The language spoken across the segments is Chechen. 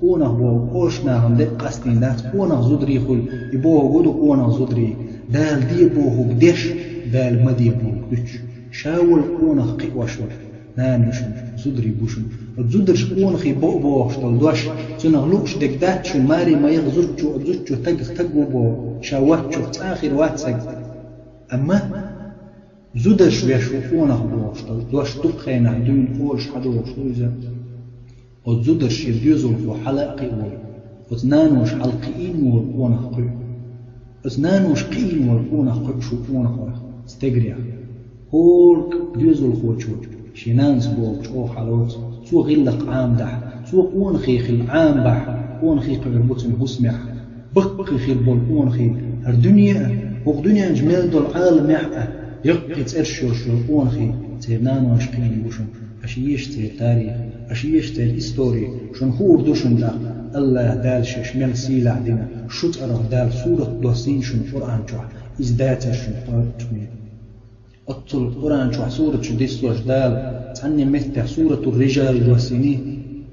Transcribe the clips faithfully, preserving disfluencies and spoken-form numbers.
Къонах боху оьрсийн нахана декъа къастийна дац, къонах зударий хуьлу, и бохург ду къонах зударий. Дала де бохург деш, Дала ма де бохург дуьтуш. Ша волу къонах кхиош волу нана ю шуна, зударий бу шуна. Оцу зударша къонахий бо а бохуш долу дош, цунах лууш дерг дац шуна, маре ма яха зудчо, оцу зудчо тагах таг ву боху, ша воцчух цкъа а хир вац стаг. Амма зударша веш ву къонах бохуш долу дош дукха хенахь дуьйна олуш хьадогӀуш ду иза. Оцу зударша шен доьзалхо хьала а кхиа волу, оцу наноша хьала кхиийна волу къонах кхуьу. Оцу наноша кхиийна волу къонах кхуьу шу къонахойх, стегарех. ХӀора доьзалхочо шен нанас боху чӀогӀа хьалоцу, цо гӀиллакх Ӏамадахь, цо къонахий хилла Ӏамабахь, къонахий кхуьур бу цуьнан хӀусамехь. Баккхий хир болу къонахий хӀара дуьне а, хӀокху дуьнен чу мел долу Ӏаламехь а, яккхий цӀераш йолуш йолу къонахий церан наноша кхиийна бу шуна. Аша еша церан тарих, аша еша церан истори, шуна хуур ду шуна тӀаккха, АллахӀ Дала шаьш мел сийлахь дина, шу цӀарах Дала сурат доссийна шуна Къуръан чохь, иза дацара шуна кхочушбен. Оццул Къуръан чохь сураташ диссош Дала цхьанне меттехь Суратур-Рижал доссийний,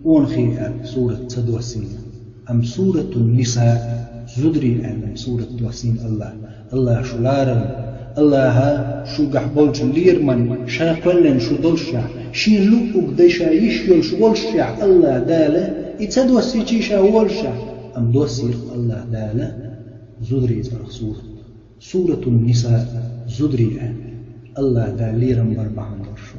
къонахий аьлла сурат ца доссийна. Амма Суратун-Ниса, зударий аьлла сурат доссийна АллахӀа. АллахӀа шу ларарна, АллахӀа шуьгахь болчу лераман ша кхоьллина шу доллушехь, шен луъург дан ша йиш йолуш воллушехь, АллахӀ Дала и ца доссийчий ша воллушехь, амма доссийра АллахӀ Дала зударий цӀарах сурат. Суратун-Ниса, зударий аьлла. АллахӀ Дала лерам бар бахьана долуш шу.